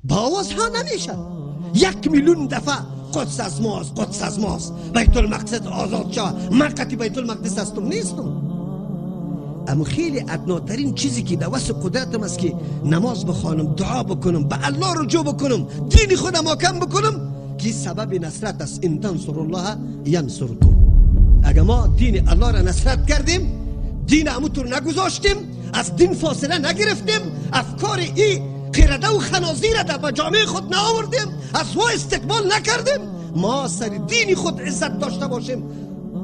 با آواز ها نمیشه. 1 میلیون دفعه قدس از ماست، قدس از ماست، بیت المقدس آزاد شد، من قطعی بیت المقدس هستم نیستم. اما خیلی ادناترین چیزی که در وسع قدرتم است که نماز بخوانم، دعا بکنم، به الله رجوع بکنم، دین خودم محکم بکنم که سبب نصرت است. ان تنصروا الله ینصرکم. اگر ما دین الله را نصرت کردیم، دین همونطور نگذاشتیم، از دین فاصله نگرفتیم، افکار ای قرده و خنازیر را به جامعه خود نآوردیم، از او استقبال نکردیم، ما سر دین خود عزت داشته باشیم،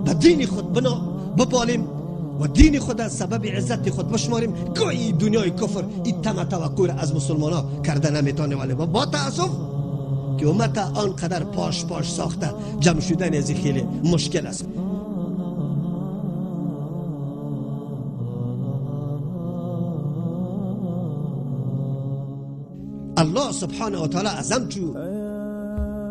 به دین خود بنا ببالیم و دین خود از سبب عزت خود بشماریم، گاهی دنیای کفر این طمع توقع را از مسلمان ها کرده نمیتونه. ولی با تاسف که امت آنقدر پاش پاش ساخته، جمع شدن از خیلی مشکل است. الله سبحانه و تعالی از همچو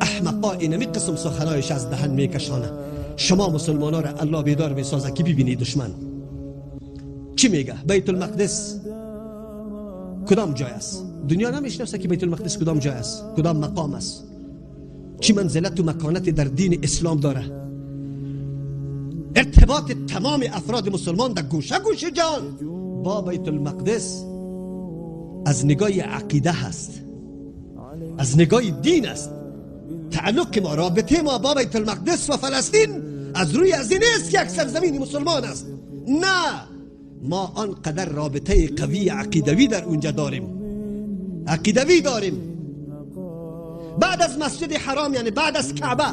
احمقا اینمی قسم سخنایش از دهن میکشانه. شما مسلمان ها را الله بیدار میسازه که ببینید دشمن چی میگه. بیت المقدس کدام جای است؟ دنیا نمیشناسه که بیت المقدس کدام جای است، کدام مقام است، چی منزلت و مکانت در دین اسلام داره. ارتباط تمام افراد مسلمان در گوشه گوشه جهان با بیت المقدس از نگاه عقیده هست، از نگاه دین است. تعلق ما، رابطه ما با بیت المقدس و فلسطین از روی از این است که یک سرزمین مسلمان است. نه، ما آنقدر رابطه قوی عقیدوی در اونجا داریم، عقیدوی داریم. بعد از مسجد حرام، یعنی بعد از کعبه،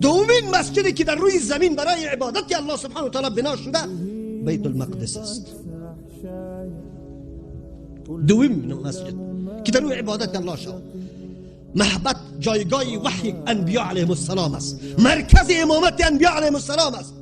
دومین مسجدی که در روی زمین برای عبادت الله سبحانه و تعالی بنا شده بیت المقدس است. دومین مسجد که در روی عبادت الله شد. محبت جایگاه وحی انبیاء علیهم السلام است، مرکز امامت انبیاء علیهم السلام است،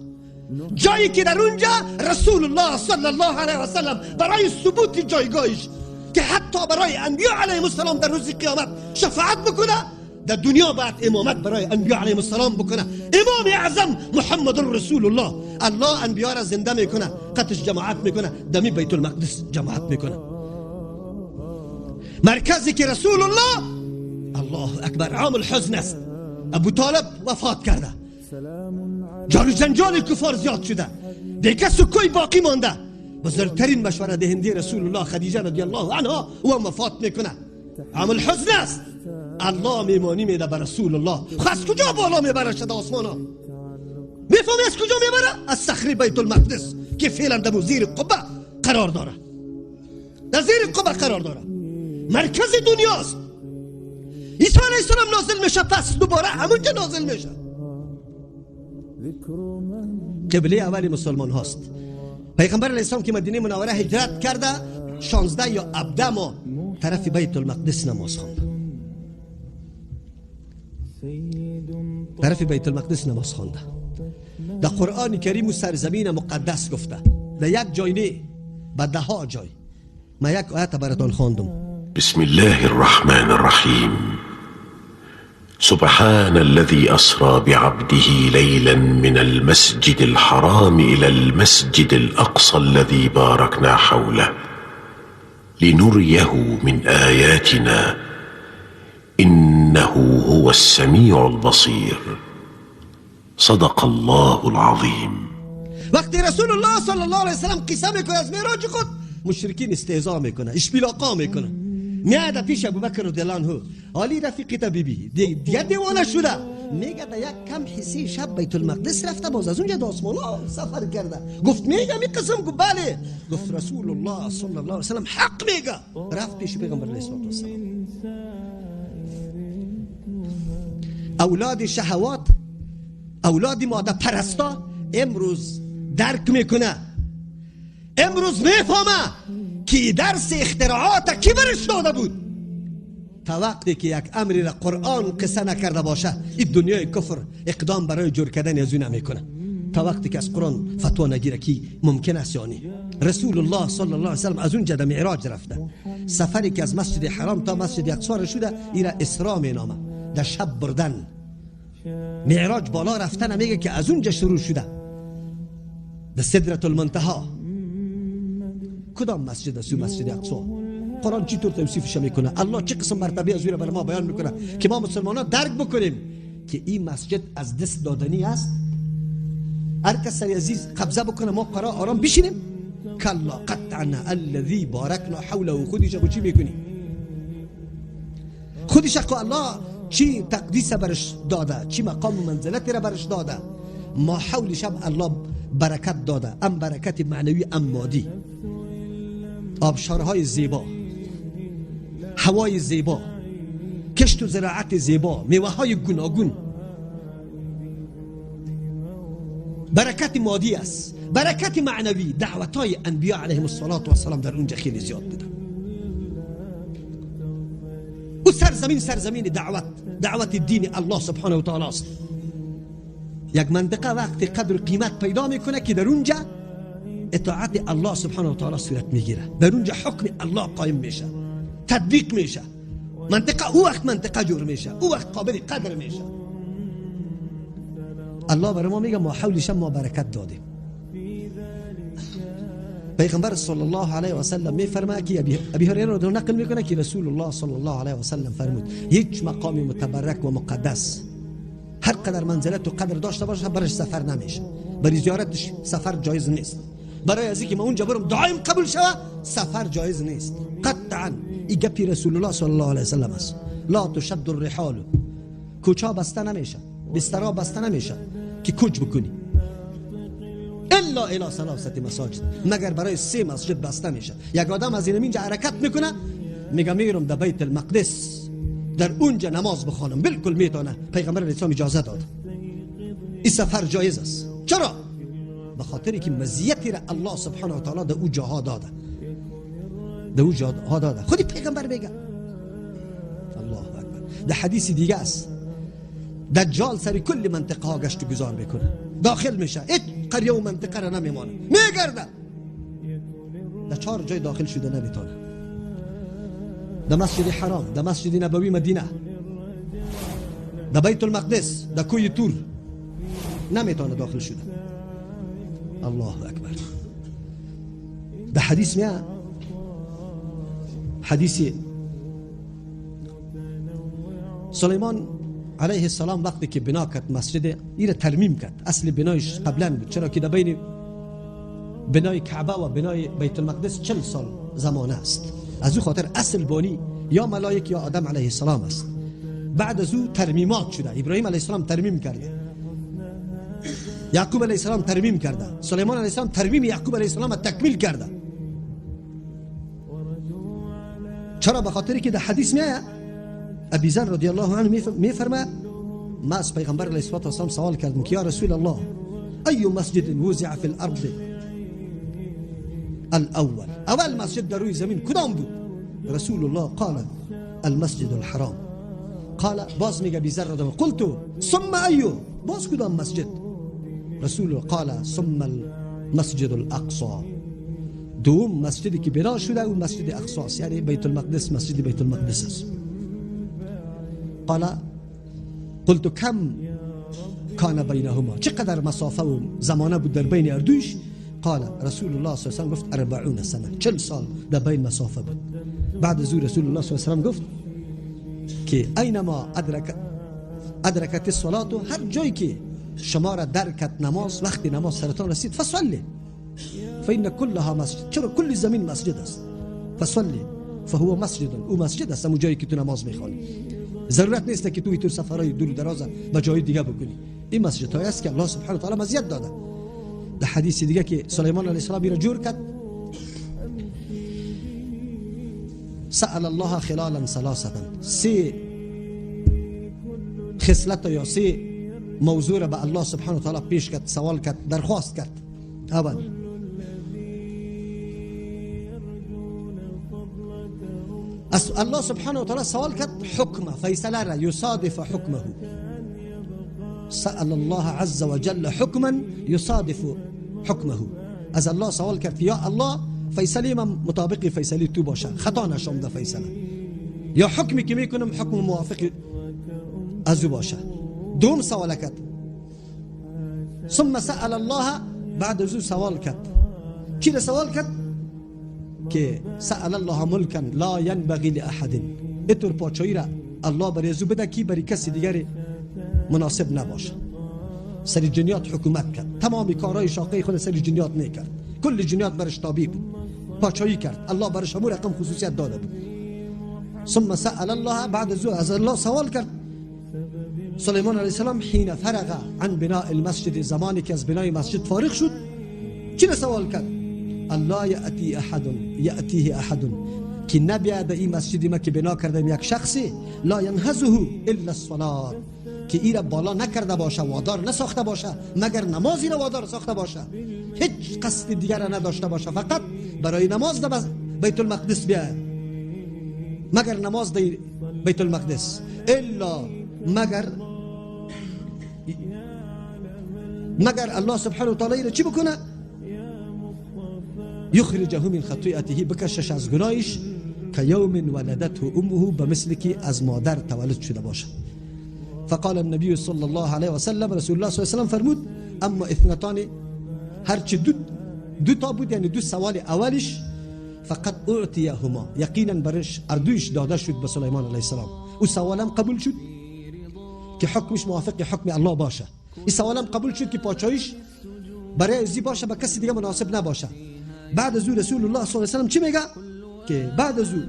جایی که در اونجا رسول الله صلی الله علیه و سلم برای ثبوت جایگاهش که حتی برای انبیاء علیهم السلام در روز قیامت شفاعت بکنه، در دنیا بعد امامت برای انبیاء علیهم السلام بکنه. امام اعظم محمد رسول الله، الله انبیاء را زنده میکنه، قطش جماعت میکنه، دمی بیت المقدس جماعت میکنه، مرکزی که رسول الله. الله اکبر، عام الحزن است، ابو طالب وفات کرده، جار و جنجال کفار زیاد شده، بیکس و کوی باقی مانده. بزرگترین مشوره دهنده رسول الله خدیجه رضی الله عنها او هم وفات میکنه. عام الحزن است. الله میمانی میده به رسول الله. خب از کجا بالا میبره شده آسمان ها؟ میفهمی از کجا میبره؟ از صخره بیت المقدس که فعلا در زیر قبه قرار داره، در زیر قبه قرار داره، مرکز دنیاست. عیسی علیه السلام نازل میشه، پس دوباره همونجا نازل میشه. قبله اول مسلمان هاست. پیغمبر علیه السلام که مدینه منوره هجرت کرده 16 یا 17 ماه طرف بیت المقدس نماز خوانده، طرف بیت المقدس نماز خوانده. در قرآن کریم و سرزمین مقدس گفته، در یک جای نه، به ده ها جای. من یک آیت براتان خواندم. بسم الله الرحمن الرحیم. سبحان الذي أسرى بعبده ليلا من المسجد الحرام إلى المسجد الأقصى الذي باركنا حوله لنريه من آياتنا إنه هو السميع البصير. صدق الله العظيم. وقتی رسول الله صلی الله علیه وسلم قصه میکنه از معراج خود، مشرکین استهزا میکنه، اشپیلاقا میکنه. میاد پیش ابوبکر رضی الله عنه، علی رفیقی تا بیبی دیگه دیوانه شده، میگه در یک کم حسی شب بیت المقدس رفته، باز از اونجا د آسمان ها سفر کرده. گفت میگه می قسم؟ گفت بله. گفت رسول الله صلی الله علیه وسلم حق میگه. رفت پیش پیغمبر علیه الصلاه والسلام. اولاد شهوات، اولاد ماده پرستا امروز درک میکنه، امروز میفهمه که درس اختراعات کی برش داده بود. تا وقتی که یک امری را قرآن قصه نکرده باشه، این دنیای کفر اقدام برای جور کردن از او نمیکنه. تا وقتی که از قرآن فتوا نگیره که ممکن است. یعنی رسول الله صلی الله علیه وسلم از اونجا در معراج رفته، سفری که از مسجد حرام تا مسجد اقصا شده ایرا اسراء مینامه، در شب بردن. معراج بالا رفتن میگه که از اونجا شروع شده، در سدرة المنتها. کدام مسجد است؟ مسجد اقصا. قرآن چطور توصیفش میکنه، الله چه قسم مرتبه از او را بر ما بیان میکنه که ما مسلمان ها درک بکنیم که این مسجد از دست دادنی است. هر کس سر عزیز قبضه بکنه ما قرار آرام بشینیم؟ کلا قطعنا الذی بارکنا حوله. خودش چی میکنی؟ خودش که الله چی تقدیس برش داده، چی مقام و منزلت را برش داده، ما حولش هم الله برکت داده، ام برکت معنوی ام مادی. آبشارهای زیبا، هوای زیبا، کشت و زراعت زیبا، میوه های گوناگون، برکت مادی است، برکت معنوی. دعوت های انبیا علیهم الصلاة والسلام در اونجا خیلی زیاد بوده. او سرزمین سرزمین دعوت، دعوت دین الله سبحانه و تعالی است. یک منطقه وقتی قدر و قیمت پیدا میکنه که در اونجا اطاعت الله سبحانه و تعالی صورت میگیره، در اونجا حکم الله قایم میشه، تطبیق میشه، منطقه او وقت منطقه جور میشه، او وقت قابل قدر میشه. الله برای ما میگه ما حولش ما برکت دادیم. پیغمبر صلی الله علیه و سلم میفرماید که ابی هریره رو نقل میکنه که رسول الله صلی الله علیه و سلم فرمود هیچ مقام متبرک و مقدس هر قدر منزلت و قدر داشته باشه برش سفر نمیشه، برای زیارتش سفر جایز نیست، برای از اینکه ما اونجا برم دعایم قبول شوه سفر جایز نیست قطعا. این گپی رسول الله صلی الله علیه و سلم است. لا تشد الرحال، کوچا بسته نمیشه، بسترا بسته نمیشه که کوچ بکنی، الا الی ثلاثه مساجد، مگر برای سه مسجد بسته میشه. یک آدم از اینجا حرکت میکنه میگه میرم در بیت المقدس در اونجا نماز بخوانم، بالکل میتونه، پیغمبر اسلام اجازه داد، این سفر جایز است. چرا؟ به خاطر که مزیتی را الله سبحانه و تعالی در او جاها داده، در او جاها داده. خودی پیغمبر میگه. الله اکبر. در حدیث دیگه است دجال سر کل منطقه ها گشت و گذار میکنه، داخل میشه، هیچ قریه و منطقه را نمیمانه، میگرده، در چهار جای داخل شده نمیتونه، در مسجد حرام، در مسجد نبوی مدینه، در بیت المقدس، در کوی تور نمیتونه داخل شده. الله اکبر. در حدیث میاد، حدیث سلیمان علیه السلام وقتی که بنا کرد مسجد ایره ترمیم کرد، اصل بنایش قبلا بود، چرا که در بین بنای کعبه و بنای بیت المقدس 40 سال زمانه است، از او خاطر اصل بانی یا ملائک یا آدم علیه السلام است. بعد از او ترمیمات شده، ابراهیم علیه السلام ترمیم کرده، یعقوب علیه السلام ترمیم کرده، سلیمان علیه السلام ترمیم یعقوب علیه السلام تکمیل کرده. چرا؟ به خاطر که در حدیث میاد ابی ذر رضی الله عنه میفرماید ما از پیغمبر علیه الصلاة والسلام سوال کردم که یا رسول الله ای مسجد وزع فی الارض الاول، اول مسجد در روی زمین کدام بود؟ رسول الله قال المسجد الحرام. قال باز میگه ابی ذر رضی الله، قلت ثم ایو، باز کدام مسجد؟ رسول الله قال ثم المسجد الاقصى. دوم مسجدی که بنا شده اون مسجد اقصی است، یعنی بیت المقدس، مسجد بیت المقدس است. قال قلت کم کان بینهما، چقدر مسافه و زمانه بود در بین اردوش؟ قال رسول الله صلی الله علیه و گفت 40 سنه، 40 سال در بین مسافه بود. بعد از رسول الله صلی الله علیه و گفت که اینما ادرکت الصلاه، هر جایی که شما را درکت نماز، وقتی نماز سرتان رسید فصلی فإن كلها مسجد، چرا کل زمین مسجد است، فصلی فهو مسجد، او مسجد است، همون جایی که تو نماز میخوانی. ضرورت نیست که تو اینطور سفرهای دور دراز به جای دیگه بکنی. این مسجد های است که الله سبحانه و تعالی مزیت داده. در حدیث دیگه که سلیمان علیه السلام را جور کرد، سأل الله خلالا ثلاثه، سه خصلت یا سه موضوع را به الله سبحانه و تعالی پیش کرد، سوال کرد، درخواست کرد. اول الله سبحانه وتعالى سوال کرد حکمه، فیصله را، یصادف حکمه. سأل الله عز وجل حکما یصادف حکمه. از الله سوال کرد یا الله فیصله من مطابق فیصله تو باشه، خطا نشم در فیصله، یا حکمی که میکنم حکم موافق از او باشه. دوم سوال کرد ثم سأل الله، بعد از او سوال کرد. چی را سوال کرد؟ که سأل الله ملکا لا ینبغی لأحد، اینطور پادشاهی را الله برای ازو بده که برای کسی دیگری مناسب نباشه. سر جنیات حکومت کرد، تمام کارهای شاقه خود سر جنیات نکرد، کل جنیات برش تابع بود، پادشاهی کرد، الله برش همون رقم خصوصیت داده بود. ثم سأل الله، بعد از الله سوال کرد سلیمان علیه السلام حین فرغ عن بناء المسجد، زمانی که از بنای مسجد فارغ شد چی سوال کرد؟ الله یأتی احد یأتیه احد، که نبیاد این مسجد ما که بنا کردم یک شخصی لا ینهزه الا الصلاة، که ایره بالا نکرده باشه، وادار نساخته باشه، مگر نمازی را وادار ساخته باشه، هیچ قصد دیگر را نداشته باشه، فقط برای نماز در بیت المقدس بیاید، مگر نماز در بیت المقدس، الا مگر الله سبحانه و تعالی را چی بکنه؟ یخرجه من خطیئته، بکشش از گناهش، که یوم ولدته امه، به مثل که از مادر تولد شده باشه. فقال النبی صلی الله علیه و سلم، رسول الله صلی الله علیه و سلم فرمود اما اثنتان، هرچی دو تا بود، یعنی دو سوال اولش، فقط اعطیهما، یقینا برش اردویش داده شد به سلیمان علیه السلام. او سوالم قبول شد که حکمش موافق حکم الله باشه، این سوالم قبول شد که پادشاهیش برای ازی باشه، به کسی دیگه مناسب نباشه. بعد از او رسول الله صلی الله علیه و سلم چی میگه؟ که بعد از او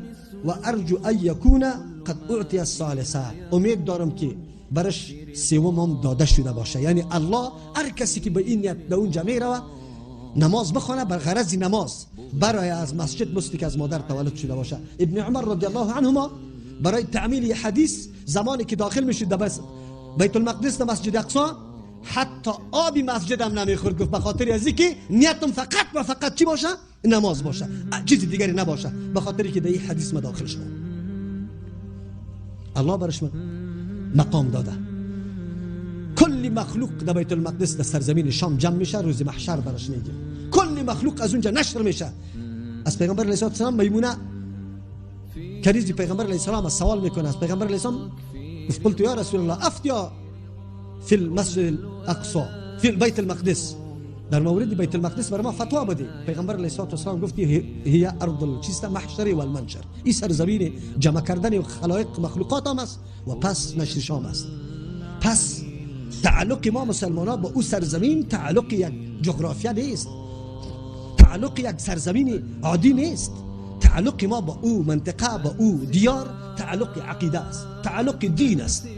و ارجو ان یکون قد اعطی الثالثه، امید دارم که برش سوم هم داده شده باشه. یعنی الله هر کسی که به این نیت به اونجا میروه نماز بخونه، بر غرض نماز، برای از مسجد مثل که از مادر تولد شده باشه. ابن عمر رضی الله عنهما برای تعمیل حدیث زمانی که داخل میشد در بیت المقدس در مسجد اقصا، حتی آبی مسجد هم نمیخورد، گفت به خاطر از اینکه نیتم فقط و فقط چی باشه؟ نماز باشه، چیز دیگری نباشه، به خاطر که در این حدیث ما داخل شده. الله برش مقام داده. کل مخلوق در بیت المقدس در سرزمین شام جمع میشه، روز محشر برش میگه کل مخلوق از اونجا نشر میشه. از پیغمبر علیه السلام میمونه کریزی پیغمبر علیه السلام سوال میکنه از پیغمبر علیه السلام، گفت قلت یا رسول الله افتیا فی المسجد الاقصى فی البیت المقدس، در مورد بیت المقدس برای ما فتوا بده. پیغمبر علیه السلام گفت هي ارض چیست محشر و المنشر، این سرزمین جمع کردن خلایق مخلوقات هم است و پس نشر شام است. پس تعلق ما مسلمان ها با او سرزمین تعلق یک جغرافیا نیست، تعلق یک سرزمین عادی نیست، تعلق ما با او منطقه، با او دیار، تعلق عقیده است، تعلق دین است.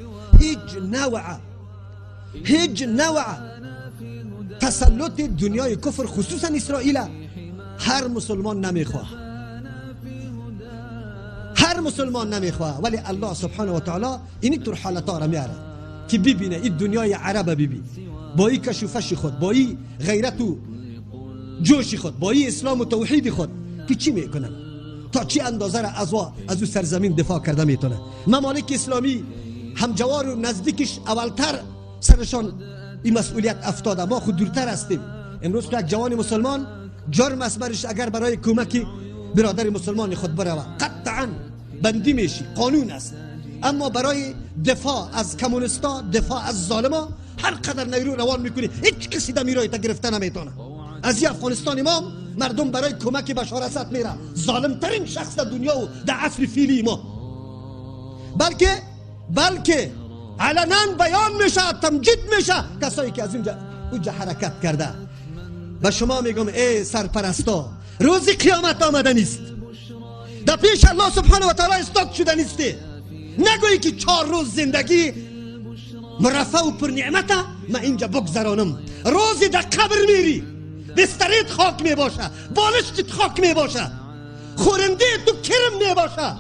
هیچ نوع تسلط دنیای کفر خصوصا اسرائیل هر مسلمان نمیخواه، هر مسلمان نمیخواه، ولی الله سبحانه و تعالی این طور حالت را میاره که ببینه این دنیای عرب ببین با این کشوفش خود، با این غیرت و جوش خود، با این اسلام و توحید خود که چی میکنن، تا چی اندازه را از او سرزمین دفاع کرده میتونه. ممالک اسلامی همجوار و نزدیکش اولتر سرشان این مسئولیت افتاده، ما خود دورتر هستیم. امروز که یک جوان مسلمان جرم است برش اگر برای کمک برادر مسلمان خود بروه، قطعا بندی میشی، قانون است. اما برای دفاع از کمونستا، دفاع از ظالما، هر قدر نیرو روان میکنی هیچ کسی در میرای تا گرفته نمیتونه. از افغانستان امام مردم برای کمک بشار اسد میره، ظالمترین شخص در دنیا و در عصر فیلی ما، بلکه علنا بیان میشه، تمجید میشه کسایی که از اونجا حرکت کرده. و شما میگم ای سرپرستا، روز قیامت آمده نیست، در پیش الله سبحانه و تعالی استاد شده نیستی. نگویی که 4 روز زندگی مرفه و پر نعمته من اینجا بگذرانم. روزی در قبر میری، بستریت خاک میباشه، بالشتت خاک میباشه، خورنده تو کرم میباشه،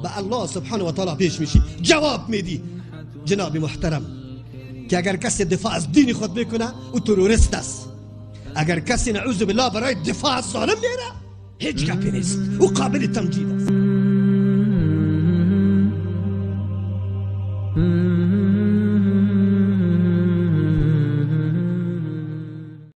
به الله سبحانه و تعالی پیش میشی، جواب میدی. جناب محترم که اگر کسی دفاع از دین خود میکنه او تروریست است، اگر کسی نعوذ بالله برای دفاع از ظالم میره هیچ گپی نیست، او قابل تمجید است.